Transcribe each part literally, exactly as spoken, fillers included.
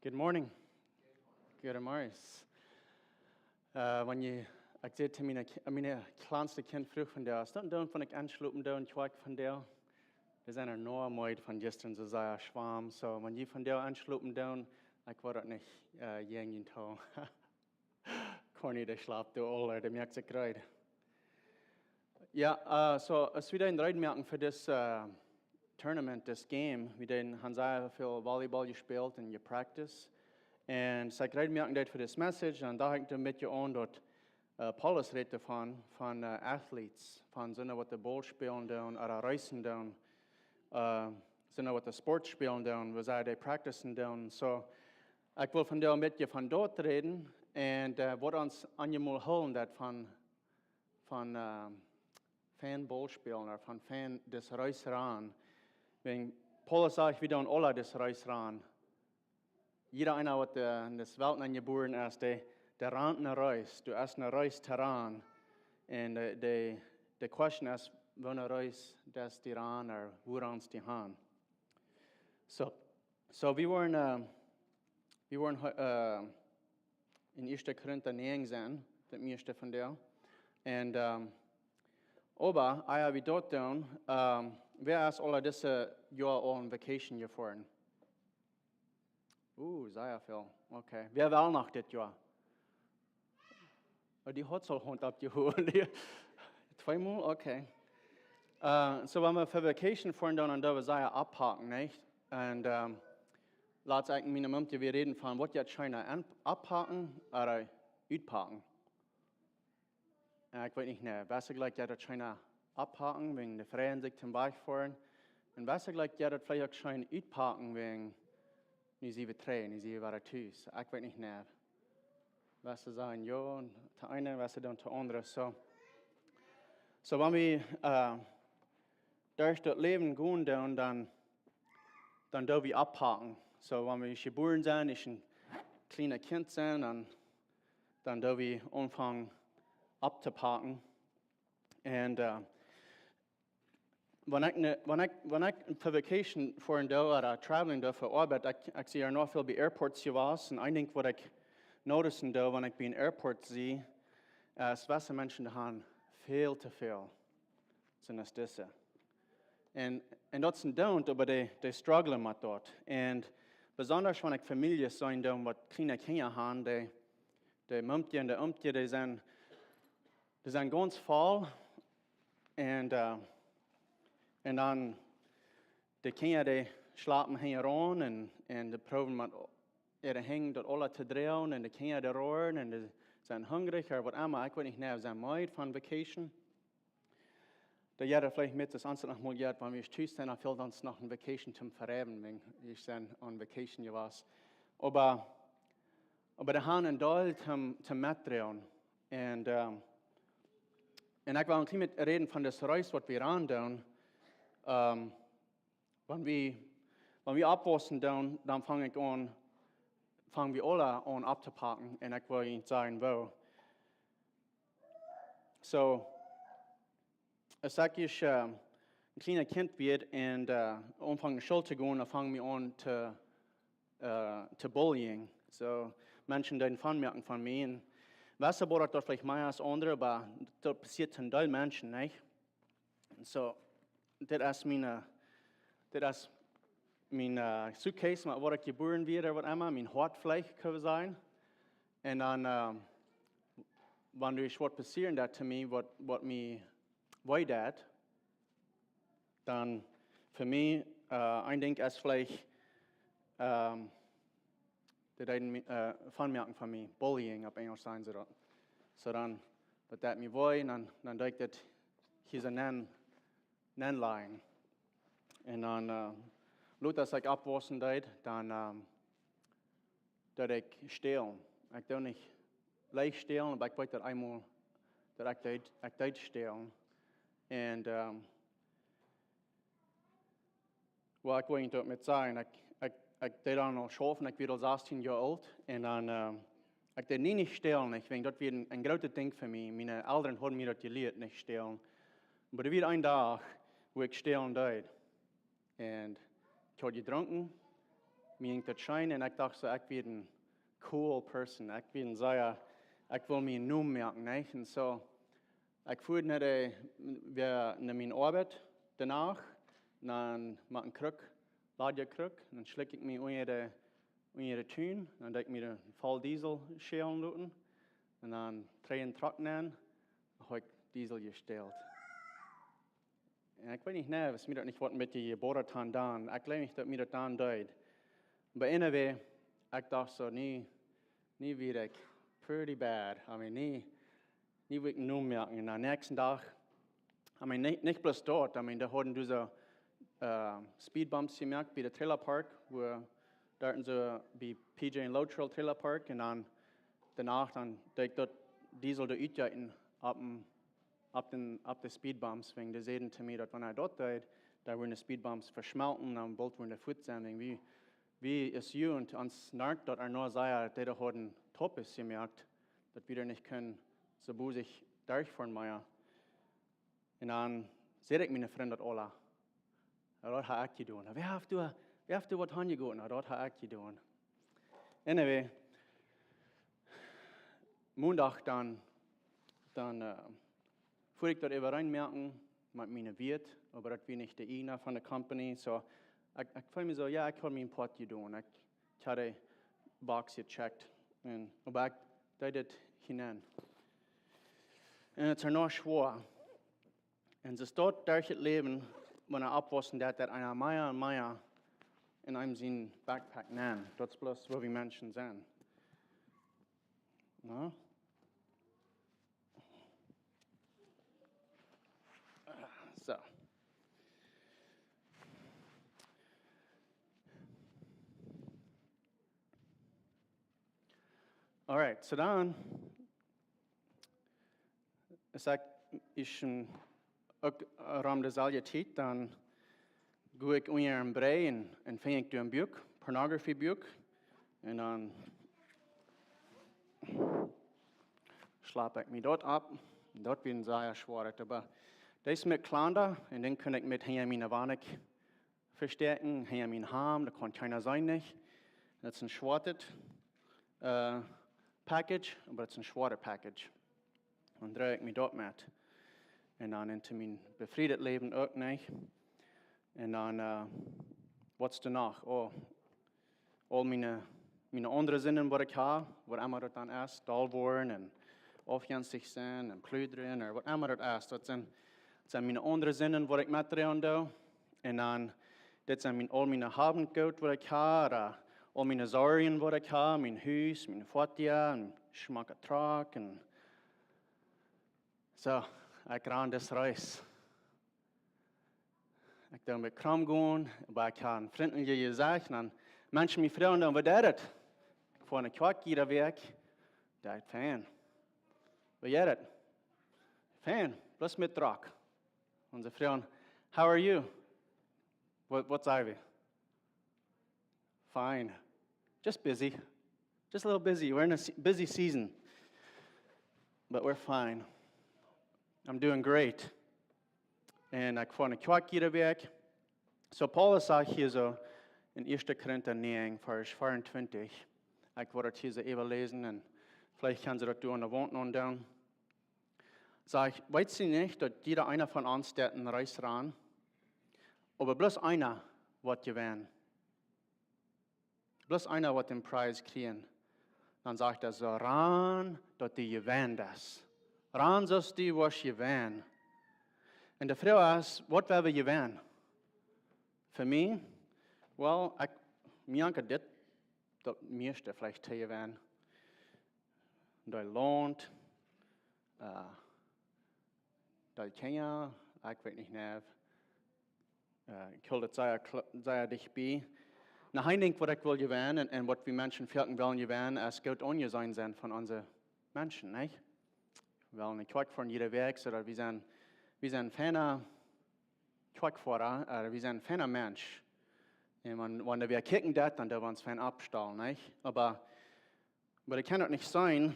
Good morning. Good morning. Äh, wan jie, ekj säd to miene, Ki- miene kjleenste Kjint froag vondoag, es daut dan, wan ekj enschlopen doo, un ekj vondoag, dee sent noch meed von jistren, soo sea schwomm. So, wan jie vondoag enschlopen doonen, ekj woa daut nich, äh, jäajen junt hoolen. Corny, dee schlapt, du Ola, dee moakt sikj reed. Jo, äh, so, aus wie dän reed moaken fa dit, äh, Tournament, dit Game, wie doonen, haben sea väl Volleyball jespält un jepracticed. Un aus ekj reed moaken deed fa dit Message, dan docht ekj een bät aun daut, äh, Paulus rät doavon, von, äh, Athletes, von soone waut de Ball spälen doonen, ooda racen doonen, äh, soone waut de Sport spälen doonen, woo see dee practicen doonen. So, ekj well vondoag een bät von daut räden, un, äh, waut ons aunjemol hoolen daut von, von, äh, von Ball spälen, ooda von, von dit Race rannen. Wäajen Paulus sajcht, wie doonen aule dit Race rannen. Jieda eena waut, äh, en dise Welt nenn jebuaren es, dee, dee rant een Race, du hast een Race to rannen. Un de, de, de question es, woone Race deist du rannen, ooda wua rannst du han? So, so wie woaren, äh, wie woaren, äh, en Ieeschte Korinta näajen seenen, daut mieeschte vondoag. Un, ähm, oba, ah jo, wie daut doonen, ähm, wäa es aul dit Joa aul en Vacation jefoaren? Uh, sea väl. Okay. Wäa well noch dit Joa? Oh, dee haud aul Haunt oppjehoben. Tweemol? Okay. Äh, so, wan wie fa Vacation foaren, dan, dan doo wie sea oppaken, nich? Un, ähm, latst ekj un miene Mumkje, wie räden von, waut jeit scheen, en-, oppaken ooda utpaken? Jo, ekj weet nich, nä. Best jlikj jeit daut scheen oppaken, wäajen de Frind sikj toom wajchfoaren. Un best jlikj jeit daut veleicht uk scheen utpaken, wäajen nu sent wie trigj, nu sent wie wada tus. Ekj weet nich, nä. Best sajen jo, un to eene, best dan to aundre. So, so wan wie, äh, derch daut Läwen gonen doonen, dan, dan doo wie oppaken. So, wan wie jebuaren sent, aus een kjlienet Kjint sent, dan, dan doo wie aunfangen opptopaken. Un, äh, wan ekj ne, wan ekj, wan ekj fa Vacation foaren doo, ooda traveling doo fa Oabeit, ekj, ekj sie hia noch väl bie airports jewast. Un een Dinkj waut ekj noticen doo, wan ekj bie een airport sie, es, wesse Menschen, dee han väl to väl sent aus dise. Un, un daut sent dee, oba dee, dee strugglen met daut. Un besonda wan ekj Famieljes seenen doo, waut kjliene Kjinja han, dee, dee Mumkje un dee Oomkje, dee sent, dee sent gaunz voll. Un, äh, un dan de Kjinja, dee schlapen hinjaraun un, un dee proowen met äare Henj daut aula to droagen un de Kjinja, dee roaren un dee sent hungrich ooda waut emma. Ekj weet nich, nä, sent meed von Vacation. Daut jie daut veleicht met, daut ons noch mol jeit, wan wie tus sent, dan fält ons noch eene Vacation toom vereewen, wäajen wie sent on Vacation jewast. Oba, oba dee han een Deel toom, toom metdroagen. Un, ähm, un ekj well een kjlien bät räden von daut Reis waut wie aun doonen. Ähm, wan wie, wan wie oppwaussen doonen, dan fang ekj aun, fang wie aula aun opptopaken. Un ekj well junt sajen, woo. So, aus ekj, äh, een kjlienet Kjint wia un, äh, aunfunk no School to gonen, dan funk mie aun to, äh, to bullying. So, Menschen deeden Fun moaken von mie. Un wesse, woo daut veleicht mea es aus aundre, oba daut passieet een Deel Menschen, nich? Un so, dit es mien, äh, dit es mien, äh, suitcase, met waut ekj jebuaren wia ooda waut emma, mien Hoat veleicht, kjenn wie sajen. Un dan, äh, wan doa waut passieren deed to mie, waut, waut mie wee deed, dan fa mie, äh, een Dinkj es veleicht, ähm, dee deeden mie, äh, Fun moaken von mie, bullying opp Enjlisch sajen see daut. So dan, daut deed mie wee, un dan, dan deed ekj daut hia soo nenn, nenn lajen. Un dan, äh, lota aus ekj oppwaussen deed, dan, ähm, deed ekj stälen. Ekj deed nich leicht stälen, oba ekj weet daut eemol, daut ekj deed, ekj deed stälen. Un, ähm, waut ekj well junt doamet sajen, ekj, ekj, ekj deed dan aul schaufen, ekj wia aul sastieen Joa oolt. Un dan, ähm, ekj deed nie nich stälen, nich, wäajen daut wia een, een grootet Dinkj fa mie. Miene Elren hauden mie daut jelieet, nich stälen. Oba doa wia een Dach, wua ekj stälen deed. Un ekj haud jedrunken. mie jinkj daut scheen un ekj docht soo, ekj wia een cool person. Ekj wia een sea, ekj wull mie een Nomen moaken, nich? Un soo, ekj fua no de, wia no miene Oabeit doano, dan met een Kruck, Ladekruck, dan schlikj ekj mie unja de, unja de Tun, dan deed ekj mie een voll Diesel schälen loten, un dan trigj een Truck nenn, haud ekj Diesel jestält. Un ekj weet nich, nä, aus mie daut nich waut met dee jebooren haud dan. Ekj jleew nich, daut mie daut dan deed. But anyway, ekj docht soo, nä, nä, wia ekj pretty bad. I mean, nä, nä, wia ekj een Nomen moaken. Un dän näakjsten Dach, I mean, nich, nich bloos doa. I mean, dee hauden dise, äh, speed bumps jemoakt bie de Trailer Park, wua doa soo bie P J un Lotro Trailer Park. Un dan doano, dan deed ekj daut Diesel doa utjeeten opp een opp de, opp de speed bumps, wäajen dee säden to mie, daut wan ekj daut deed, dan wudden de speed bumps veschmelten un boolt wudden dee fuat sennen. Wäajen wie, wie aus Jugend, ons narkt daut ea noch sea, daut dee hauden Topes jemoakt, daut wie doa nich kunnen soo bosich derchfoaren mea. Un dan säd ekj miene Frind daut aula. "Na, daut hab ekj jedonen. Wäa haft doa, wäa haft doa waut aunjegoten? Na, daut hab ekj jedonen." Anyway, Mondach dan, dan, äh, fua ekj daut äwareen moaken met miene Wieet, oba daut wia nich de Ieejna von de Company. Soo, ekj, ekj feeld mie soo, jo, ekj haud mien Poat jedonen. Ekj, ekj haud de Box jecheckt. Un, oba ekj deed et hienen. Un et es noch schwoa. Un soo steit derch daut Läwen, wan eena oppwaussen deit, daut eena mea un mea en eenem sien Backpack nemt. Daut es bloos, woo wie Menschen sent. Na? Soo. Alright, soo dan, es ekj, ekj uk rom deeselwje Tiet, dan go ekj unja een Brigj un, un finj ekj doa een Buak, Pornografie Buak. Un dan schlap ekj mie daut opp. Daut wia een sea schwoaret, oba daut es met Kjlanda, un dan kunn ekj mie hinja miene Wand vestäakjen, hinja mien Hamd, daut kaun kjeena seenen, nich? Daut es een schwoaret, äh, Package, oba daut es een schwoaret Package. Dan drajch ekj mie daut met. Un dan en mien befriedet Läwen uk, nich? Un dan, äh, waut es doa noch? Oh, aul miene, miene aundre Sinden, waut ekj hab, waut emma daut dan es, doll woaren un aufjenstich sennen un pludren un waut emma daut es. Daut sent, daut sent miene aundre Sinden, waut ekj metdroagen doo. Un dan, dit sent mien, aul miene Hab un Goot, waut ekj hab, äh, aul miene Sorjen, waut ekj hab, mien Hus, miene Foatieja, een schmocka Truck un soo, ekj ran dise Reis. Ekj doo met Krom gonen, oba ekj hab een frintlichet Jesecht, un dan Menschen mie froagen dan, "Woo jeit et?" Ekj fua no de Kjoakj jiede Wäakj, daut jeit fein. "Woo jeit et?" "Fein, bloos met Drock." Un see froagen, "How are you?" Waut, waut saj wie? "Fine. Just busy. Just a little busy. We're in a se-, busy season. But we're fine. I'm doing great." Un ekj fua no de Kjoakj jiede Wäakj. Soo Paulus sajcht hia soo en Ieeschte Korinta näajen, Varsch veeauntwintich. Ekj woa daut hia soo äwaläsen un veleicht kjennen see daut doa aun de Waunt aundoonen. Sajcht: "Weet jie nich, daut jieda eena von ons deit eene Reis rannen? Oba bloos eena woat jewennen. Bloos eena woat dän Pries kjrieen." Dan sajcht hee soo: "Ran, daut du jewennen deist. Ran, soo aus du woascht jewennen." Un de Froag es, waut well wie jewennen? Fa mie, well, ekj, mie jankat dit, daut mieeschte veleicht to jewennen. Daut Launt, äh, daut Kjinja, ekj weet nich, nä. Äh, ekj hool daut sea kl-, sea dicht bie. Nu, een Dinkj, waut ekj well jewennen un, un waut wie Menschen foaken wellen jewennen, es goot aunjeseenen sennen von onse Menschen, nich? Wie wellen nich kjwak von jiede Wäakj, soo daut wie sent, wie sent feine Kjoakjfoara, äh, wie sent feine Mensch. Un wan, wan wie kjikjen daut, dan doo wie ons fein oppstalen, nich? Oba Oba ekj kaun daut nich seenen.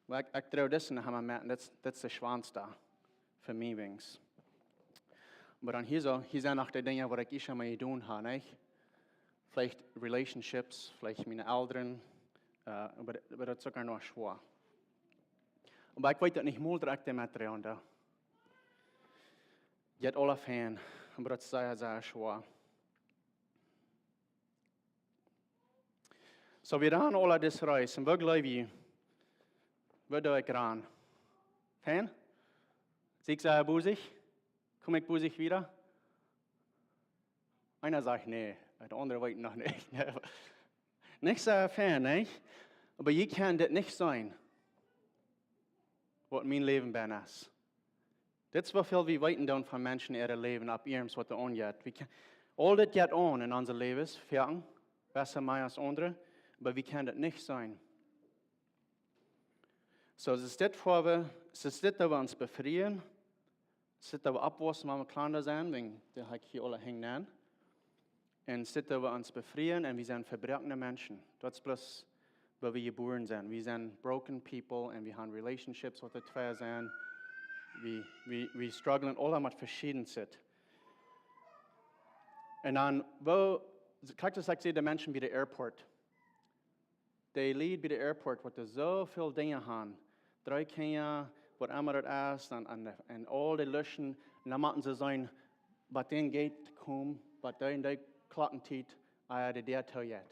Oba ekj, ekj droow disen emma met, un daut, daut es de schwoaste fa mie, weens. Oba dan hia soo, hia sent noch de Dinja, waut ekj ieescht emol jedonen hab, nich? Veleicht Relationships, veleicht miene Elren, äh, oba, oba daut es uk noch schwoa. Oba ekj weet daut nich mol direkt de Material doa. Jeit aula fein, oba daut es sea, sea schwoa. So, wie dan aula dis Reis, un woo jleew jie, woo doo ekj ran? Fein? Sie ekj sea busy? Komm ekj busy wieda? Eena sajcht nä, de aundre weet noch nich. Nich sea fein, nä? Oba jie kjennen dit nich seenen, waut mien Läwen bennen es. Dit es woo väl wie weeten dan von Menschen äa Läwen opp iernst waut doa aunjeit. Wie kje-, aul dit jeit aun en onse Läwes, foaken, bäta mea aus aundre, oba wie kjennen daut nich seenen. So, es es dit, wua wie, es es dit, daut wie ons befrieen, es es dit, daut wie oppwaussen, wan wie kjlanda sent, wäajen dee ha ekj hia aula henjen. Un es es dit, daut wie ons befrieen un wie sent vebroakne Menschen. Daut es bloos, woo wie jebuaren sent. Wie sent broken people un wie haben Relationships waut doa twei sent. Wie, wie, wie strugglen aula met veschiednet. Un dan, woo, krakjt aus ekj säd, de Menschen bie de airport. Dee Lied bie de airport, waut doa soo väl Dinja haben. Dree Kjinja, waut emma daut es, un, un, un aul dee Listen, un dan motten see seenen, waut dän Gate to komen, waut dee en dee Klockentiet, ah jo, de Däa too jeit.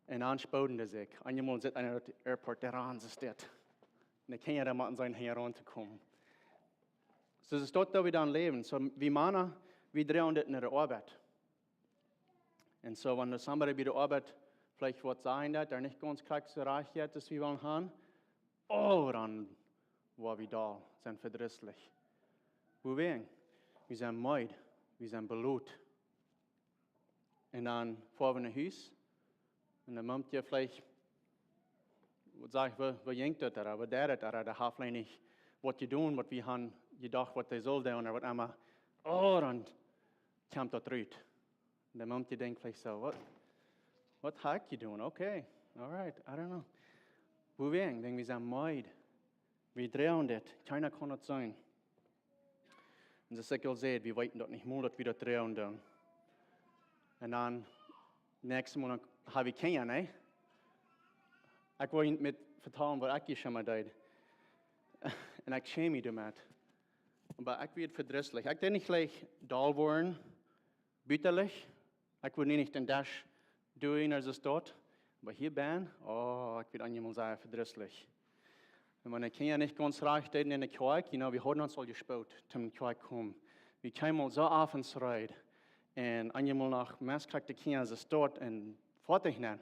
Un dan spooden dee sikj. Eenjemol sitt eena opp de airport, dee rant sikj dit. Un de Kjinja, dee motten seenen, hinjaraun to komen. So es daut, daut wie dan läwen. So, wie Mana, wie droagen dit no de Oabeit. Un so, wan somebody bie de Oabeit veleicht waut sajen deit, daut nich gaunz krakjt soo rajcht jeit, aus wie wellen haben, oh, dan woa wie doll, sent vedrisslich. Wuarom? Wie sent meed, wie sent belut. Un dan foa wie no Hus, un dan mumkje veleicht, waut saj ekj, woo, woo jinkj daut doa, woo deed daut doa, dee haft veleicht nich waut jedonen, waut wie haben jedocht, waut dee sull doonen, ooda waut emma. Oh, dan kjemt daut rut. Un dan mumkje denkjt veleicht soo, waut, waut ha ekj jedonen? Okay, all right, I don't know. Wuarom? Wäajen wie sent meed. Wie droagen dit. Kjeena kaun daut seenen. Un soo aus ekj aul säd, wie weeten daut nich mol, daut wie daut droagen doonen. Un dan, näakjstet Mol, dan ha wie Kjinja, nä? Ekj well junt met vetalen, waut ekj hia emma deed. Un ekj schäm mie doamet. Oba ekj woa vedrisslich. Ekj deed nich jlikj doll woaren, butalich. Ekj woa nich dän Desch doonen, aus et steit. Oba hia bennen, oh, ekj woa eenjemol sea vedrisslich. Un wan de Kjinja nich gaunz rajcht deeden enne Kjoakj, you know, wie hauden ons aul jespoot, toom enne Kjoakj komen. Wie kjeemen aul soo opp ons Reed. Un eenjemol noch, meist kjrieech de Kjinja soo stoakj un foadich nenn.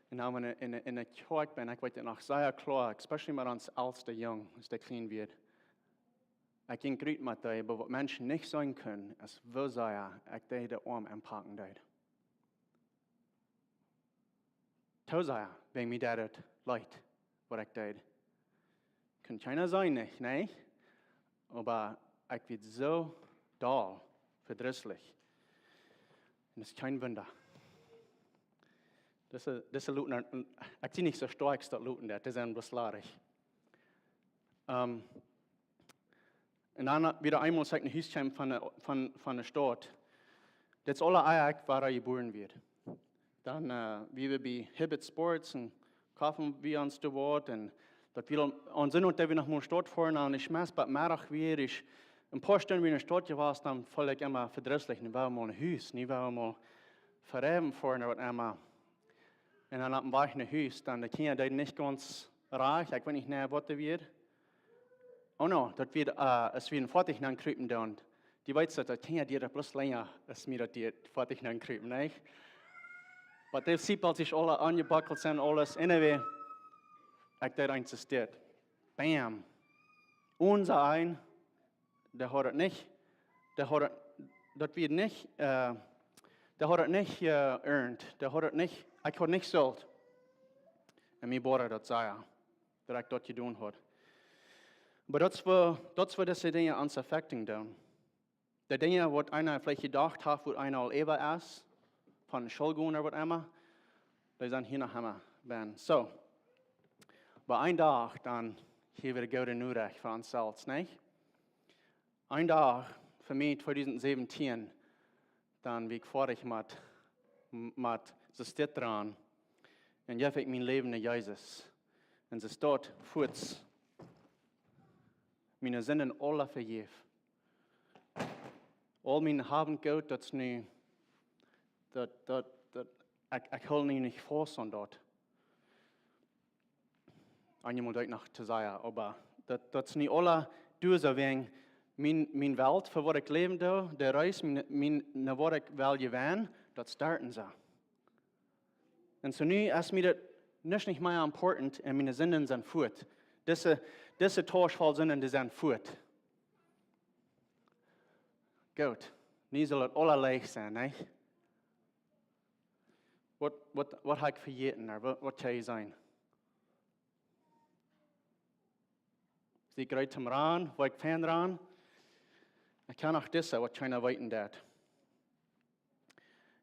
Un dan, wan ekj enne, enne Kjoakj ben, ekj weet daut noch sea kloa, especially met ons elsta Jung, aus dee kjlien wia. Ekj jinkj rut met dee, oba waut Menschen nich seenen kunnen, es woo sea ekj dee de Oarm enpacken deed. Too sea, wäajen mie deed et leet, waut ekj deed. Kunn kjeena seenen, nich, nä? Oba ekj wia soo doll vedrisslich. Un daut es kjeen Wunda. Dise, dise Luten, ekj sie nich soo stoakj aus daut Luten, daut es een bloos ladich. Ehm, un dan wada eemol, aus ekj no Hus kjeem von de, von, von de Staut. Daut es aule Ea, ekj wia jebuaren wia. Dan, äh, wie wieren bie Hibbett Sports un koften wie ons doa waut. Un daut wia aul aun Sindach, daut wie noch mol Staut foaren, un ekj meist bat Meddach wia ekj een poa Stund wada enne Staut jewast, dan feeld ekj emma vedrisslich, nu wia mol no Hus, nu wia mol verewen foaren ooda waut emma. Un dan opp dän Wajch no Hus, dan de Kjinja deeden nich gaunz rajcht, ekj weet nich, nä, waut doa wia. Oh no, daut wia, äh, aus wie em Foatich nenn krupen doonen. Dee weeten daut, daut Kjinja dieren bloos lenja, aus mie daut dee em Foatich nenn krupen, nä? Oba dee Seatbelts aule aunjebackelt sent, aules. Anyway, ekj deed eent, es dit. Bam. Onse een, dee haud et nich, dee haud et, daut wia nich, äh, dee haud et nich, äh, earned, dee haud et nich, ekj haud nich sult. Un mie botherd daut sea, daut ekj daut jedonen haud. Oba daut es woo, daut es woo dise Dinja ons affecting doonen. De Dinja, waut eena veleicht jedocht haft, waut eena aul äwa es, von School gonen ooda waut emma, dee sent hia noch emma bennen. So, oba een Dach, dan hia wia de goode Norecht fa ons selfst, nich? Een Dach, fa mie tweedusent säwentieen, dan wia ekj foadich met, met, see steit doa. Un jeef ekj mien Läwen no Jesus. Un see steit fuaz. Miene Sinden aula vejäft. Aul mien Haben un Goot, daut es nu, daut, daut, daut, ekj, ekj hool nu nich faust aun daut. Eenjemol denkj ekj noch to sajen, oba daut, daut es nu aula doa soo wäajen mien, mien Welt, fa waut ekj läwen doo, de Reis, mien, mien, no waut ekj well jewennen, daut steit soo. Un soo nu es mie daut nich, nich mea important un miene Sinden sent fuaz. Dise, dise Tausch voll Sinden, dee sent fuaz. Goot. Nu saul daut aula leicht sennen, nä? Waut, waut, waut hab ekj vejäten, ooda waut, waut kaun et sennen? Sie ekj reed toom rannen, woo ekj von rannen? Ekj kaun noch dise, waut kjeena weeten deit.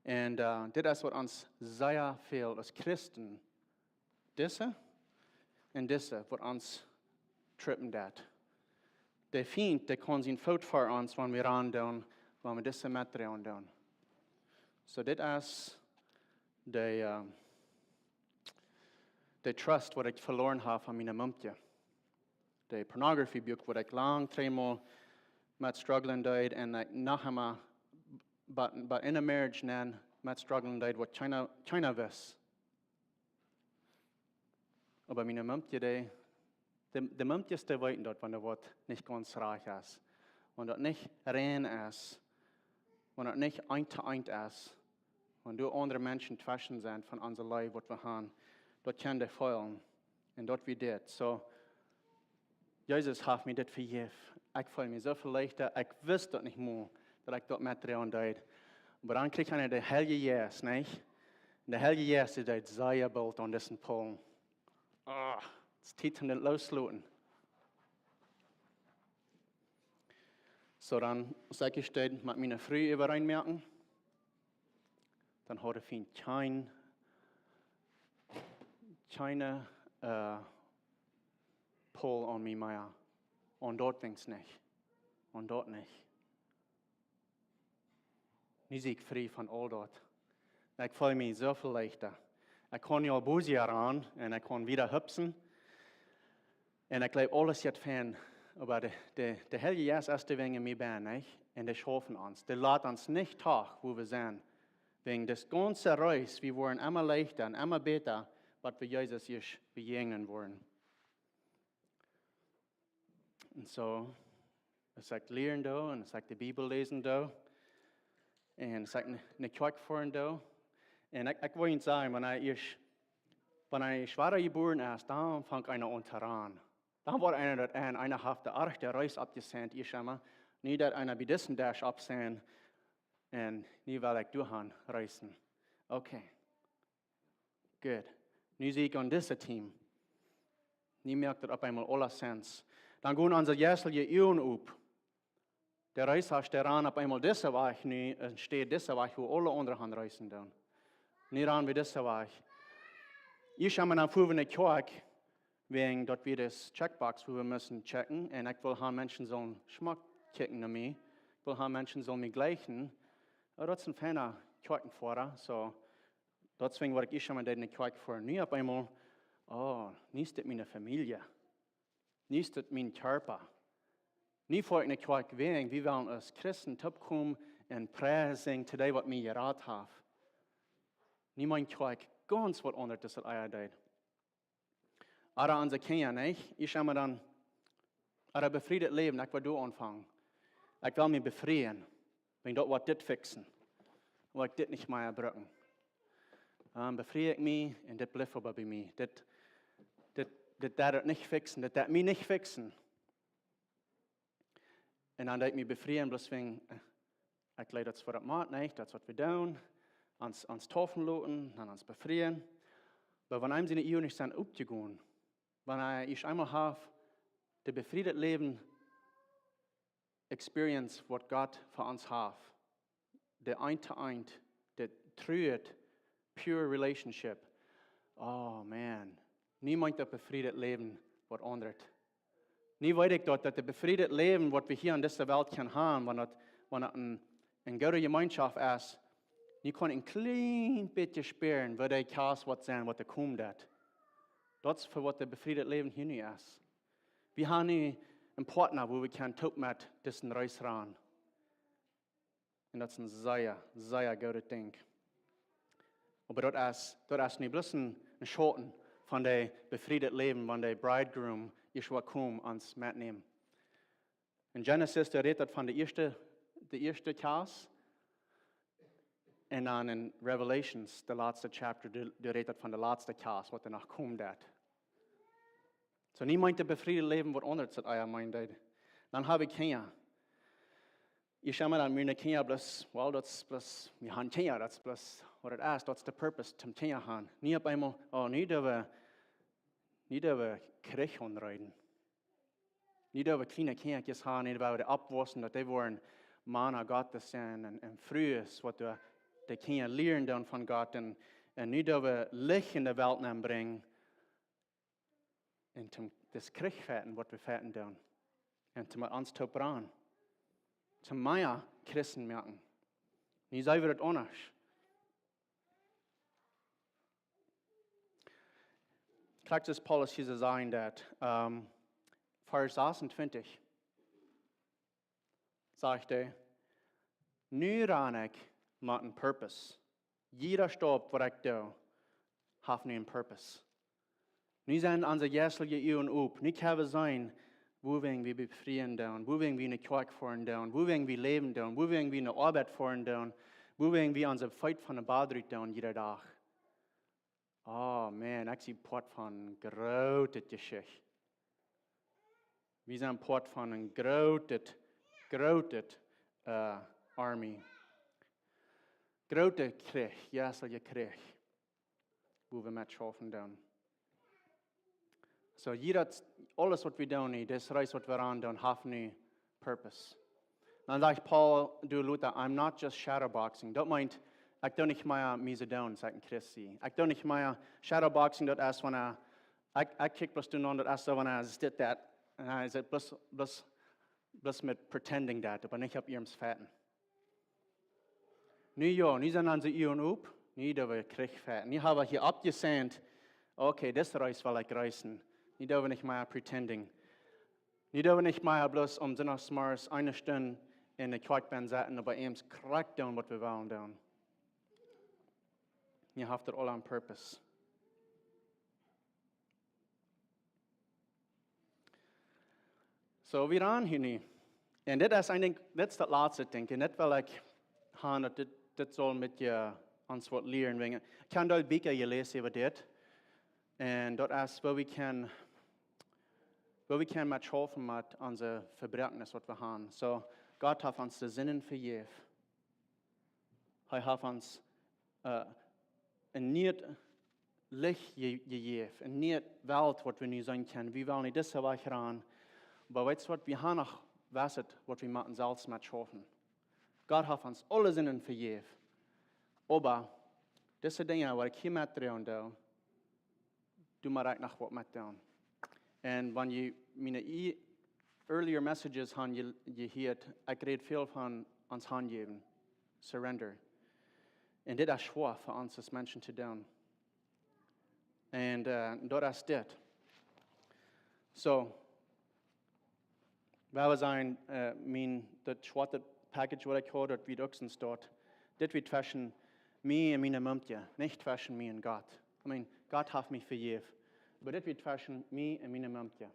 Un, äh, dit es waut ons sea väl aus Christen, dise un dise, waut ons trippen deit. De Fient, dee kaun sien Foot fa ons, wan wie rannen doonen, wan wie dise metdroagen doonen. Soo, dit es de, äh, de Trust, waut ekj veloaren hab aun miene Mumkje. De Pornografie Buak, waut ekj lang, dreemol met strugglen deed un ekj noch emol bie, bie eene Marriage nenn met strugglen deed, waut kjeena, kjeena wist. Oba miene Mumkje, dee, de, de Mumkjes, dee weeten daut, wan doa waut nich gaunz rajcht es, wan daut nich rein es, wan daut nich eent to eent es, wan doa aundre Menschen tweschen sent von onse Leew, waut wie haben, daut kaun dee feelen. Un daut wia dit. Soo, Jesus haft mie dit vejäft. Ekj feel mie soo väl leichta. Ekj wist daut nich mol, daut ekj daut metdroagen deed. Oba dan kjrieech ekj de Heilje Jeist, nä? Un de Heilje Jeist, dee deed sea boolt aun disen Pol. Ah, et es Tiet, om dit looszulaten. Soo, dan, aus ekj steit met miene Fru äwareen moaken, dan haud ekj kjeen, kjeene, äh, Pol aun mie mea. Aun daut weens nich. Aun daut nich. Nu sie ekj frie von aul daut. Ekj feel mie soo väl leichta. Ekj kaun nu aul bosja rannen un ekj kaun wieda hupsen. Un ekj jleew, aules jeit fein. Oba de, de, de Heilje Jeist es doa wäajen mie bie, nä? Un dee schauft aun ons. Dee lat ons nich trigj, wua wie sent. Wäajen daut gaunze Reis, wie woaren emma leichta un emma bäta, waut wie Jesus ieescht bejäajnen woaren. Un soo, aus ekj lieren doo, un aus ekj de Bibel läsen doo, un aus ekj ne, ne Kjoakj foaren doo, un ekj, ekj well junt sajen, wan eena ieescht, wan eena ieescht wada jebuaren es, dan fangt eena aun to rannen. Dan woat eena daut aun, eena haft de archte Reis oppjesänt, ieescht emol, nu daut eena bie disen Desch oppsett, un nu well ekj doahan reisen. Okay. Goot. Nu sie ekj aun dise Team. Nu moakt daut opp eemol aula Sense. Dan gonen onse jeistelje Uagen op. De Reis es doa rannen opp eemol dise Wajch nu, enne Städ dise Wajch, wua aule aundre han reisen doonen. Nu rannen wie dise Wajch. Ieescht emol dan foaren wie no de Kjoakj, wäajen daut wia dise Checkbox, wua wie musten checken. Un ekj well han, Menschen sullen schmock kjikjen no mie. Ekj well han, Menschen sullen mie jlikjen. Oh, daut es een feina Kjoakjenfoara. Soo, daut es wäajen waut ekj ieescht emol deed no de Kjoakj foaren. Nu opp eemol, oh, nu es dit miene Famielje. Nu es dit mien Kjarpa. Nu foa ekj no de Kjoakj wäajen, wie wellen aus Christen toopkomen un Pries sinjen to dee, waut mie jerat haft. Nu meent de Kjoakj gaunz waut aundret aus daut ea deed. Ooda onse Kjinja, nä? Ieescht emol dan, ooda befrieet Läwen, ekj well doa aunfangen. Ekj well mie befrieen, wäajen daut woat dit fixen. Woa ekj dit nich mea brucken. Dan befrie ekj mie un dit blift oba bie mie. Dit, dit, dit deit daut nich fixen, dit deit mie nich fixen. Un dan deed ekj mie befrieen, bloos wäajen, äh, ekj leet daut fa daut Maat, nä, daut es waut wie doonen. Ons, ons deepen loten, dan ons befrieen. Oba wan eenem siene Uagen nich sent opjegonen, wan hee ieescht emol haft de befrieet Läwen experience, waut Gott fa ons haft, de eent to eent, de true, pure relationship. Oh man, nu meent daut befrieet Läwen waut aundret. Nu weet ekj daut, daut de befrieet Läwen, waut wie hia aun dise Welt kjennen han, wan daut, wan daut een, En goode Jemeenschoft es, nu kaun ekj een kjlien bät spieren, woo de Kjast woat sennen, waut doa komen deit. Daut es fa waut daut befriede Läwen hia nu es. Wie haben nu een Partner, wua wie kjennen toop met dise Reis gonen. En daut es een sea, sea goodet Dinkj. Oba daut es, daut es nu bloos een, een Schauten von daut befriede Läwen, wan de Bridegroom es, waut kjemt ons metnämen. En Genesis, doa rät daut von de ieeschte, de ieeschte Kjast. En dan en Revelations, de latste chapter, doa, doa rät daut von de latste Kjast, waut doa noch komen deit. Soo, nu meent daut befriede Läwen waut aundret, daut ea meent daut. Dan hab ekj Kjinja. Ekj saj mau dan, miene Kjinja bloos, well, daut es bloos, wie haben Kjinja, daut es bloos waut daut es, daut es de purpose, toom Kjinja haben. Nu opp eemol, oh, nu doo wie, nu doo wie Kjrich aunrieden. Nu doo wie kjliene Kjinja haben, nu doo wie dee oppwaussen, daut dee woaren Mana Gottes sennen en, en Frues, waut dee, de Kjinja lieren doonen von Gott. En, en nu doo wie Licht en de Welt nenbrinjen. En toom, daut Kjrich fechten, waut wie fechten doonen. En toom ons toop brinjen. Toom mea Christen moaken. Nu saj wie daut aundasch. Krakjt soo aus Paulus hia sajcht daut, ähm, Varsch sasuntwintich, sajcht hee: Nu ran ekj met een purpose. Jieda Staup waut ekj doo, haft nu een purpose. Nu sent onse jeistelje Uagen op. Nu kjenn wie seenen, wuawäajen wie befrieen doonen, wuawäajen wie enne Kjoakj foaren doonen, wuawäajen wie läwen doonen, wuawäajen wie enne Oabeit foaren doonen, wuawäajen wie onse Feet von de Bad rut doonen jieda Dach. Oh man, ekj sie Poat von groote Jeschicht. Wie sent Poat von een grootet, grootet, äh, Army. Groote Kjrich, jeistelje Kjrich, wua wie met schaufen doonen. Soo, hia daut, aules waut wie doonen nu, dise Reis waut wie aun doonen, haft nu purpose. Dan sajcht Paul, doa lota, I'm not just shadowboxing. Daut meent, ekj doo nich mea mie soo doonen, aus ekj een Christ sie. Ekj doo nich mea shadowboxing, daut es wan hee, ekj, ekj kjikj bloos doa aun, daut es soo wan hee es dit, daut. En hee es bloos, bloos, bloos met pretending daut, oba nich opp ieescht fechten. Nu jo, nu sent onse Uagen op, nu doo wie Kjrich fechten. Nu hab wie hia aufjesajcht, okay, dise Reis well ekj reisen. Nu doo wie nich mea pretending. Nu doo wie nich mea bloos om Sindachsmorjes eene Stund enne Kjoakj setten, oba ieescht krakjt doonen waut wie wellen doonen. Nu haft daut aul een purpose. Soo, wie ran hia nu. En dit es een Dinkj, dit es daut latste Dinkj. En dit well ekj haben, daut dit, dit saul met junt ons waut lieren. Wäajen, ekj hab een Bieekj jeläsen äwa dit. En daut es woo wie kjennen, woo wie kjennen met schaufen met onse Vebräakjen waut wie haben. Soo, Gott haft ons de Sinden vejäft. Hee haft ons, äh, een nieet Licht je-, jejäft, een nieet Welt waut wie nu seenen kjennen. Wie wellen nich dise Wajch gonen. Oba weetst waut, wie haben noch waut waut wie motten selfst met schaufen. Gott haft ons aule Sinden vejäft. Oba dise Dinja waut ekj hia met droagen doo, doo mau ekj noch waut met doonen. En wan jie miene e-, earlier messages haben je-, jehieet, ekj räd väl von ons hanjäwen, surrender. En dit es schwoa fa ons aus Menschen to doonen. En, äh, daut es dit. Soo, wie wellen seenen, äh, mien, daut schwoate Package waut ekj haud, daut wia uk soo doa. Dit wia tweschen mie en miene Mumkje, nich tweschen mie en Gott. I mean, Gott haft mie vejäft. Oba dit wia tweschen mie en miene Mumkje.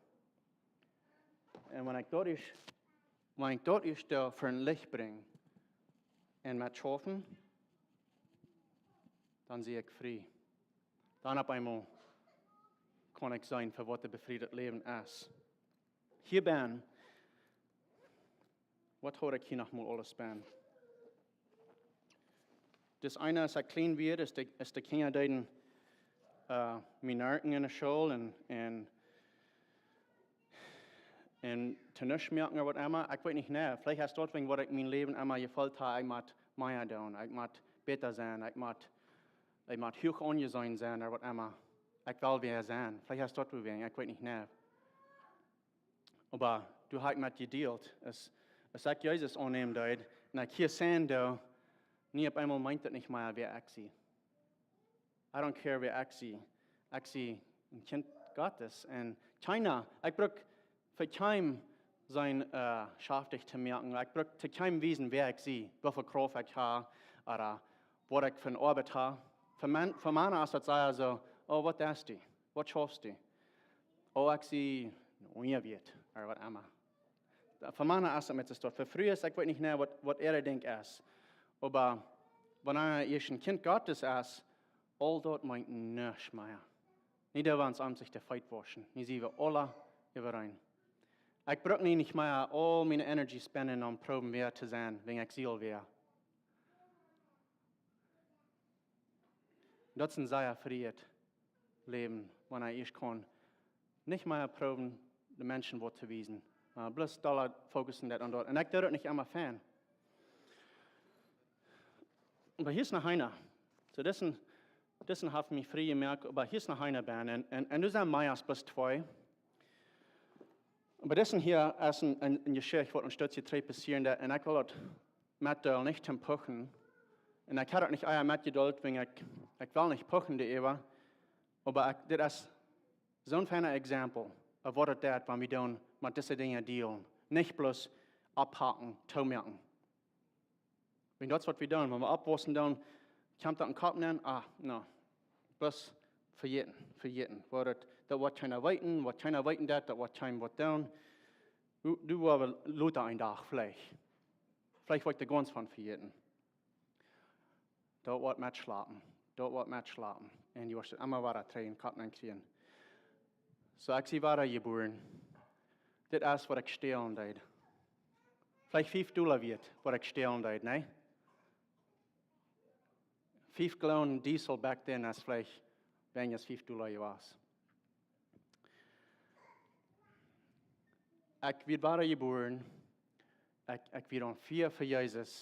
En wan ekj daut es, wan ekj daut es doa fa een Licht brinj en met schaufen, dan sie ekj frie. Dan opp eemol kaun ekj seenen fa waut daut befrieet Läwen es. Hia bie, waut haud ekj hia noch mol aules bie? Daut eene, aus ekj kjlien wia, aus de, aus de Kjinja deeden, äh, mie narken enne School en, en, en to nuscht moaken ooda waut emma. Ekj weet nich, nä. Veleicht es daut wäajen waut ekj mien Läwen emma jefeelt hab, ekj mott mea doonen, ekj mott bäta sennen, ekj mott, ekj mott huach aunjeseenen sennen ooda waut emma. Ekj well wäa sennen. Veleicht es daut wäajen, ekj weet nich, nä. Oba doa hab ekj met jedealt. Aus, aus ekj Jesus aunnämen deed, na, kjie sien doa, nu opp eemol meent daut nich mea wäa ekj sie. I don't care wäa ekj sie. Ekj sie een Kjint Gottes. Un kjeena, ekj bruk fa kjeenem sien, äh, schaftich to moaken. Ekj bruk to kjeenem wiesen wäa ekj sie, woo väl Krauft ekj hab, ooda waut ekj fa eene Oabeit hab. Fa Mana, fa Mana es daut sea soo: "Oh, waut deist du? Waut schaufst du?" "Oh, ekj sie een Unjawäat," ooda waut emma. Fa Mana es daut met de Stoot. Fa Frues, ekj weet nich mea waut, waut äa Dinkj es. Oba wan eena ieescht een Kjint Gottes es, aul daut meent nuscht mea. Nu doo wie ons aun sikj de Feet wauschen. Nu sie wie aula äwareen. Ekj bruk nu nich mea aul miene Energie spenden om proowen wäa to sennen, wäajen ekj sie aul wäa. Daut es een sea frieet Läwen, wan eena ieescht kaun nich mea proowen de Menschen waut to wiesen. Oba bloos dolla fokussen daut un daut. Un ekj doo daut nich emma fein. Oba hia es noch eena. Soo, disen, disen haft mie frie jemoakt, oba hia es noch eena bie. Un, un, un doa sent mea aus bloos twee. Oba disen hia es een, een, eene Jeschicht waut een Stootje trigj passieren deed. Un ekj well daut metdeelen, nich toom puchen. Un ekj hab daut nich ea metjedeelt, wäajen ekj, ekj well nich puchen doaräwa. Oba ekj, dit es soon feina Exempel, äh, waut daut deit, wan wie dan met dise Dinja dealen. Nich bloos aufhaken, toomoaken. Wan daut es waut wie doonen, wan wie oppwaussen doonen, kjemt daut em Kopp nenn, ah, no, bloos vejäten, vejäten. Waut daut, daut woat kjeena weeten, waut kjeena weeten deit, daut woat kjeena waut doonen. Du, du woascht lota een Dach veleicht. Veleicht woa ekj doa gaunz von vejäten. Daut woat metschlapen. Daut woat metschlapen. Un du woascht daut emma wada trigj em Kopp nenn kjrieen. Soo, ekj sie wada jebuaren. Dit es waut ekj stälen deed. Veleicht fief Dolla wieet, waut ekj stälen deed, nä? Fief Gallon Diesel back then es veleicht weinja aus fief Dolla jewast. Ekj wort wada jebuaren. Ekj, ekj wia aun Fia fa Jesus.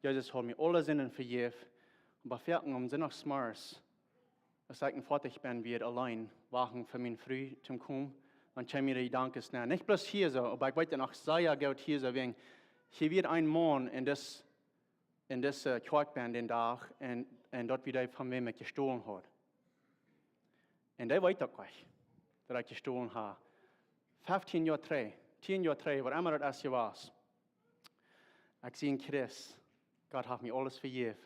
Jesus haud mie aule Sinden vejäft. Oba foaken aum Sindach zemorjes, aus ekj dan foadich ben, wia auleen wachten fa miene Fru to komen, dan kjeemen mie de Jedanken, nä, nich bloos hia soo, oba ekj weet daut noch sea goot hia soo, wäajen hia wia een Maun en dis, en dise Kjoakj bie dän Dach un, un daut wia dee, von wäm ekj jestolen haud. Un dee weet uk nich, daut ekj jestolen hab. Feftieen Joa trigj, tieen Joa trigj, waut emma daut es jewast. Ekj sie een Christ. Gott haft mie aules vejäft.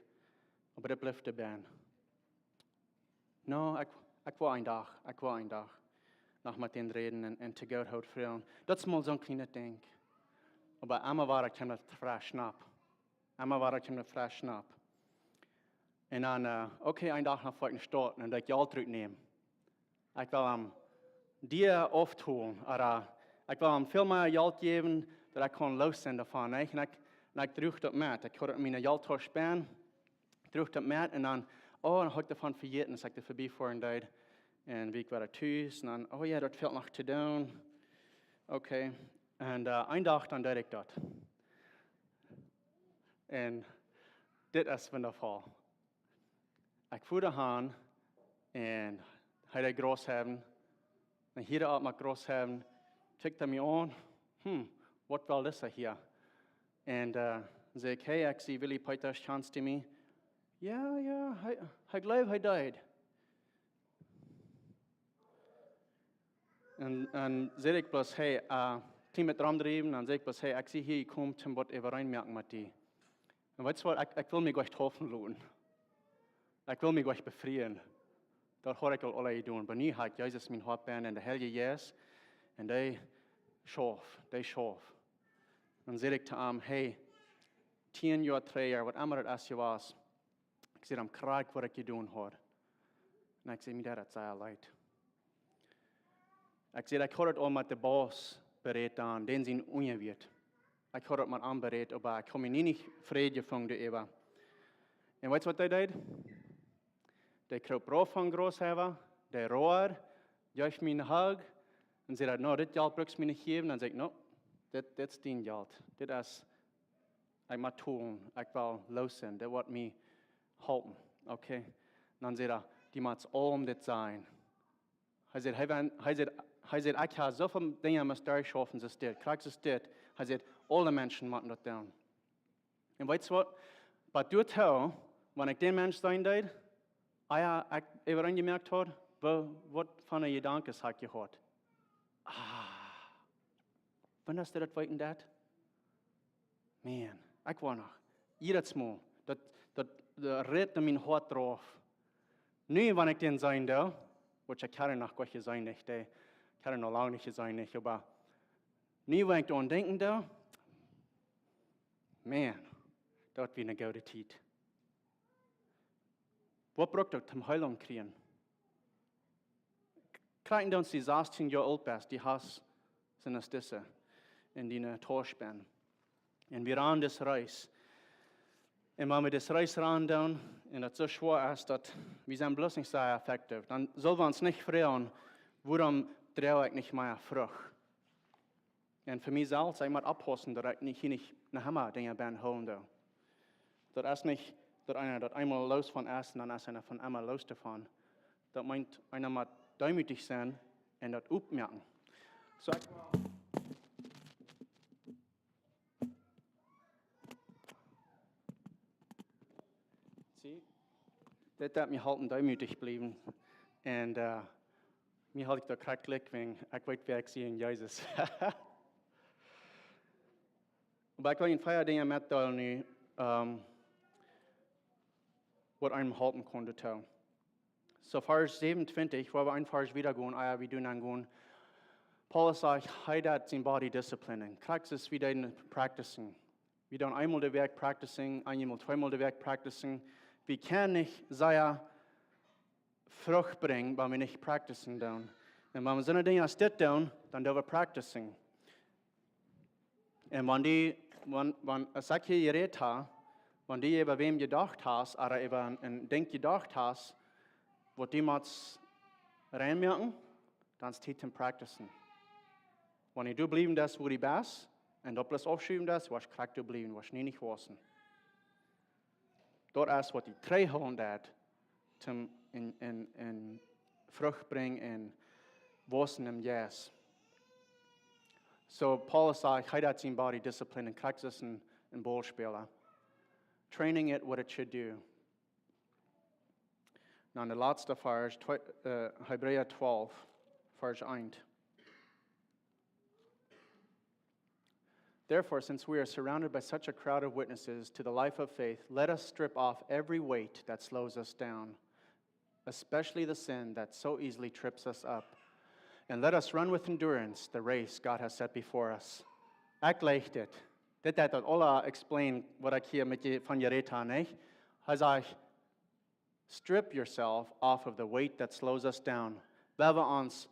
Oba dit blift doabie. No, ekj, ekj woa een Dach, ekj woa een Dach noch met dän räden un, un to Gott hoat froagen. Daut es mau soon kjlienet Dinkj. Oba emma wada kjeem daut fresch nopp. Emma wada kjeem daut fresch nopp. Un dan, äh, okay, een Dach no foaken Staut un daut Jelt rutnämen. Ekj well am die auftolen, ooda ekj well am väl mea Jelt jäwen, daut ekj kaun loos sennen doavon, nä? Un ekj, un ekj druach daut met. Ekj haud daut en miene Jelttausch bie, druach daut met un dan, oh, dan haud ekj doavon vejäten, aus ekj doa verbie foaren deed. Un wia ekj wada tus, un dan, oh jo, daut fält noch to doonen. Okay. Un, äh, een Dach dan deed ekj daut. Un dit es wundafoll. Ekj fua doa han un hee deed Graus heien. Dan hieed hee opp met Graus heien, kjikjt hee mie aun. "Hm, waut well dise hia?" Un, äh, säd ekj: "Hey," ekj säd, "Willy Peters, kjanst du mie?" "Jo, jo," hee, hee jleewd, hee deed. Un, un säd ekj bloos: "Hey, äh, kjeen met romdriewen." Dan säd ekj bloos: "Hey, ekj sie hia jekomen, om waut äwareen to moaken met die." Un weetst waut, ekj, ekj well mie nich hoolen loten. Ekj well mie nich befrieen. Daut haud ekj aul aula jedonen. Oba nu haud ekj Jesus en mien Hoat bie un de Heilje Jeist. Un dee schauft, dee schauft. Dan säd ekj to am: "Hey, tieen Joa trigj, waut emma daut es jewast." Ekj säd am krakjt waut ekj jedonen haud. Un ekj säd: "Mie deit daut sea leet." Ekj säd: "Ekj haud daut aul met de Baus berät dan, dän sien Unjawäat. Ekj haud daut met am berät, oba ekj haud mie nie nich Fräd jefungen doaräwa." Un weetst waut hee deed? Dee kroop rauf von Graus heien, dee road, jeef mie een hug, un säd daut: "No, dit Jelt brukst mie nich jäwen." Dan säd ekj: "No, dit, dit es dien Jelt. Dit es, ekj mott tolen, ekj well loos sennen, dit woat mie halpen, okay?" Dan säd hee: "Du motst aulem dit sajen." Hee säd, hee, wan, hee säd, hee säd: "Ekj hab sooväl Dinja must derchschaufen, soo aus dit, krakjt soo aus dit." Hee säd: "Aule Menschen motten daut doonen." Un weetst waut? Bie daut Hoat, wan ekj dän Mensch seenen deed, ah jo, ekj äwa am jemoakt haud, woo, waut fa Jedanken haud ekj jehaut? Ah, wan es daut weeten daut? Man, ekj woa noch. Jiedet Mol, daut, daut, daut rit no mien Hoat rauf. Nu, wan ekj dän seenen doo, waut ekj haud noch goanich jeseenen, nich, dee, ekj haud noch lang nich jeseenen, nich, oba nu, wan ekj doaraun denkjen doo, man, daut wia eene goode Tiet. Waut brukt daut, om Heilunk kjrieen? Krakjt dan aus du sastieen Joa oolt best, du hast Synesthesie en diene Tausch benn. Un wie rannen dise Reis. Un wan wie dise Reis rannen doonen, un daut soo schwoa es, daut wie sent bloos nich sea effektiv, dan sell wie ons nich froagen, wuarom droag ekj nich mea Frucht? Un fa mie selfst, ekj mott oppaussen, daut ekj nich hia nich noch emma Dinja benn hoolen doo. Daut es nich, daut eena daut eemol loos von es un dan es eena von emma loos doavon. Daut meent, eena mott deemootich sennen un daut opmoaken. Soo, ekj, see, dit haft mie jeholpen deemootich bliewen. Un, äh, mie haud ekj daut krakjt jlikj, wiels ekj weet, wäa ekj sie en Jesus. Oba ekj well junt vea Dinja metdeelen nu, ähm, waut eenem halpen kunn doatoo. Soo, Varsch säwenuntwintich, wua wie een Varsch wieda gonen, ah jo, wie doonen dan gonen. Paulus sajcht, hee deed sien body disciplining. Krakjt soo aus wie deeden practicing. Wie doonen eemol de Wäakj practicing, eemol tweemol de Wäakj practicing. Wie kjennen nich sea Frucht brinjen, wan wie nich practicing doonen. Un wan wie soone Dinja aus dit doonen, dan doo wie practicing. Un wan dee, wan, wan, aus ekj hia jerät hab, wan du äwa wäm jedocht hast, ooda äwa een, een Dinkj jedocht hast, waut du motst reinmoaken, dan es Tiet toom practicen. Wan du doa bliewen deist, wua du best, un daut bloos aufschuwen deist, woascht krakjt doa bliewen, woascht nie nich wausen. Daut es waut die trigjhoolen deit, toom en, en, en Frucht brinjen un wausen em Jeist. Soo, Paulus sajcht, hee deed sien body disciplining, krakjt soo aus een, een Ballspäla. Training it what it should do. Nu, de latste Varsch, twe-, äh, Hebräa twalf, Varsch eent. Therefore, since we are surrounded by such a crowd of witnesses to the life of faith, let us strip off every weight that slows us down, especially the sin that so easily trips us up. And let us run with endurance the race God has set before us. Ekj leew dit. Dit haft daut aula explain waut ekj hia met junt von jerät hab, nich? Hee sajcht, strip yourself off of the weight that slows us down. Well wie ons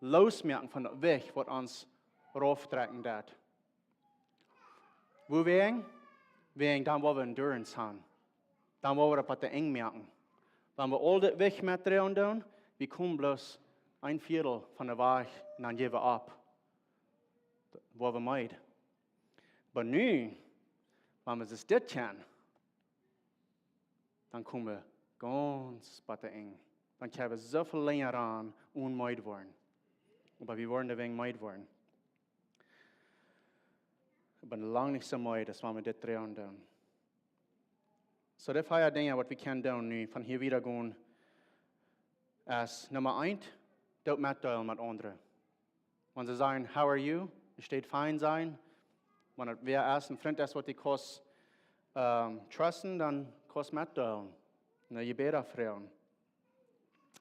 loosmoaken von daut Jewicht waut ons rauftrakjen deit. Wuarom? Wäajen dan woa wie endurance haben. Dan woa wie daut bie de Enj moaken. Wan wie aul daut Jewicht metdroagen doonen, wie komen bloos een Viedel von de Wajch un dan jäwen wie opp. Woa wie meed. Oba nu, wan wie dit kjennen, dan komen wie gaunz bie de Enj. Dan kjennen wie soo väl lenja aun onen meed woaren. Oba wie woaren de Enj meed woaren. Ekj sie lang nich soo meed aus wan wie dit droagen doonen. Soo, de vea Dinja waut wie kjennen doonen nu, von hia wieda gonen, es Numma eent, doot metdeelen met aundre. Wan see sajen, "How are you?" Enne Städ "Fine" sajen. Wan et wäa es, een Frint es waut du kaust, ähm, trusten, dan kaust metdeelen. Een Jebäd froagen.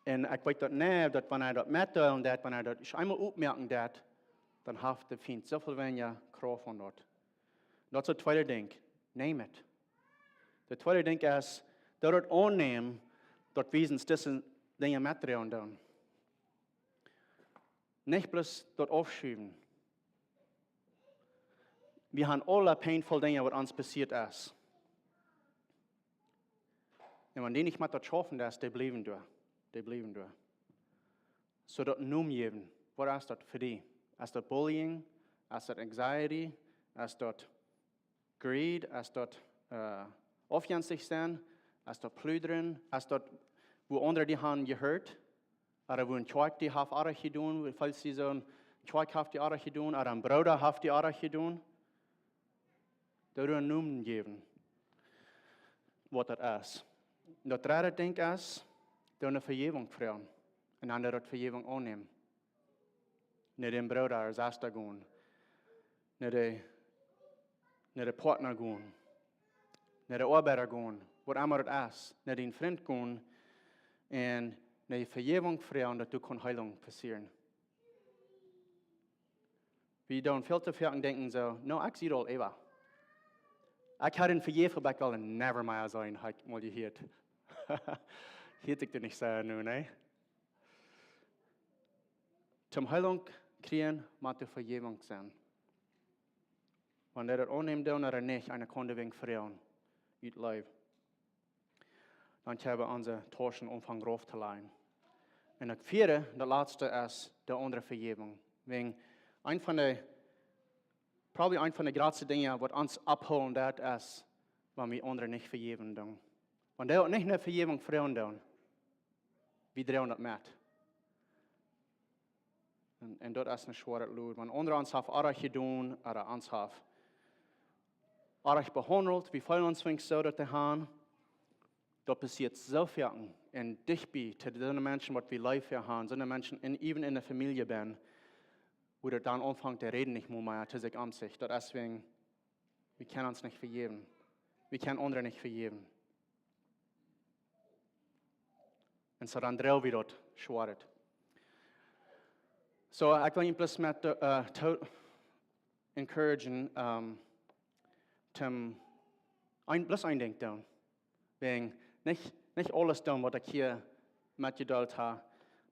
Un ekj weet daut, nä, daut wan eena daut metdeelen deit, wan eena daut eemol opmoaken deit, dan haft de Fient soo väl weinja Krauft aun daut. Daut es daut tweede Dinkj. Name it. Daut tweede Dinkj es, daut aunnämen, daut wie ons dise Dinja metdroagen doonen. Nich bloos daut aufschuwen. Wie haben aule painful Dinja waut ons passieet es. Un wan du nich met daut schaufen deist, dee bliewen doa. Dee bliewen doa. Soo daut Nomen jäwen. Waut es daut fa die? Es daut bullying? Es daut anxiety? Es daut greed? Es daut, äh, aufjenstich sennen? Es daut pludren? Es daut, wua aundre die haben jehurt? Ooda wua eene Kjoakj die haft oajch jedonen, wiels see soo eene Kjoakj haft die oajch jedonen, ooda een Brooda haft die oajch jedonen. Doa een Nomen jäwen, waut daut es. Daut dredde Dinkj es, doa ne Vejäwunk froagen. Un dan doa daut Vejäwunk aunnämen. No dän Brooda ooda Sesta gonen. No de, no de Partner gonen. No de Oabeida gonen. Waut emma daut es. No dän Frint gonen. Un no Vejäwunk froagen, daut doa kaun Heilunk passieren. Wie doonen väl too foaken denkjen soo, no, ekj sie aul äwa. Ekj hab am vejäft, oba ekj well am never mea seenen, hab ekj mol jehieet. Hieet sikj daut nich soo nu, nä? Toom Heilunk kjrieen mott de Vejäwunk sennen. Wan dee daut aunnämen doonen ooda nich, eena kaun doawäajen froagen, ut Leew. Dan kjenn wie onse Tauschen aunfangen rauf to lajen. Un daut vieede, daut latste es de aundre Vejäwunk. Wäajen eent von de, probably eent von de jratste Dinja waut ons aufhoolen deit es, wan wie aundre nich vejäwen doonen. Wan dee uk nich no Vejäwunk froagen doonen, wie droagen daut met. Un, un daut es een schwoaret Lood. Wan aundre ons haft oajch jedonen, ooda ons haft oajch behaundelt, wie feelen ons veleicht soo daut dee han. Daut passieet soo foaken. Un dicht bie, to soone Menschen waut wie leef haben, soone Menschen, en, even en de Famielje benn, wua daut dan aunfangt, dee räden nich mol mea to sikj om sikj. Daut es wäajen, wie kjennen ons nich vejäwen. Wie kjennen aundre nich vejäwen. Un soo dan droag wie daut schwoaret. Soo, ekj well junt bloos met, äh, to encouragen, ähm, toom een, bloos een Dinkj doonen. Wäajen nich, nich aules doonen waut ekj hia metjedeelt hab.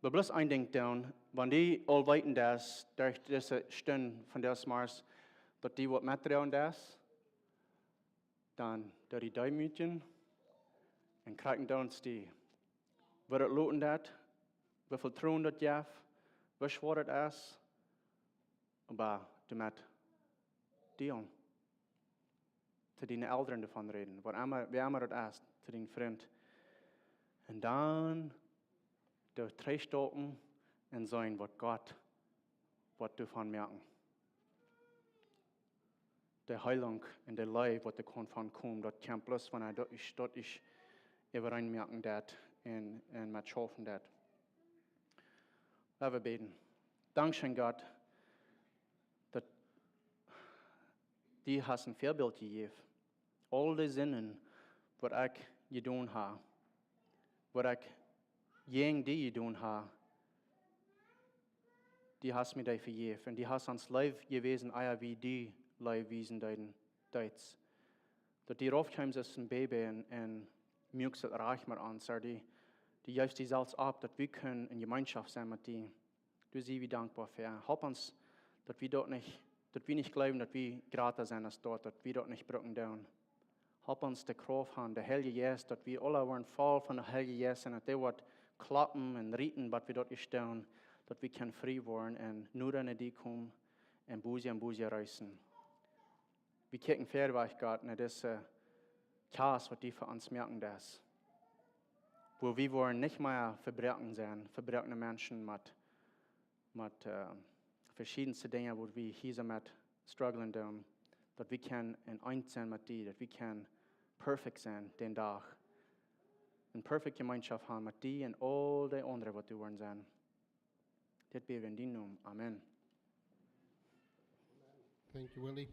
Oba bloos een Dinkj doonen, wan du aul weetst daut derch dise Stund vondoag zemorjes, daut du waut metdroagen deist, dan doo die deemootjen un kjrieen doonen die. Waut daut loten deit, woo väl Tronen daut jeft, woo schwoa daut es, oba doamet dealen. To diene Elren doavon räden, waut emma, wäa emma daut es, to dienen Frint. Un dan doo trigj stoppen un seenen waut Gott woat doavon moaken. De Heilunk un de Leew waut doa kaun von komen, daut kjemt bloos wan hee daut es, daut es äwareen moaken deit un, un met schaufen deit. Lot ons bäden. Dankscheen, Gott, daut du hast een Väabilt jejäft. Aul de Sinden waut ekj jedonen hab, waut ekj jäajen die jedonen hab, du hast mie dee vejäft. Un du hast ons Leew jewäsen, ea wie die Leew wiesen deeden, deedst. Daut du rauf kjeemst aus een Baby un, un muakst daut rajcht met ons, Herr, du, du jeefst die selfst opp, daut wie kunnen en Jemeenschoft sennen met die. Doa sie wie dankboa fa. Halp ons, daut wie daut nich, daut wie nich jleewen, daut wie jrata sent aus daut, daut wie daut nich brucken doonen. Halp ons de Krauft han, de Heilje Jeist, daut wie aula woaren voll von de Heilje Jeist un daut dee woat kloppen un rieten, waut wie daut es doonen, daut wie kjennen frie woaren un noda no die komen un Buße un Buße reisen. Wie kjikjen wieda wajch, Gott, no dise Chaos waut du fa ons moaken deist. Wua wie woaren nich mea vebroaken sennen, vebroakne Menschen met, met, äh, veschiedne Dinja, wua wie hia soo met strugglen doonen, daut wie kjennen en eent sennen met die, daut wie kjennen perfekt sennen dän Dach. Een perfekte Jemeenschoft han met die un aul dee aundre waut doa woaren sennen. Dit bäd wie en dienen Nomen. Amen. Thank you, Willie.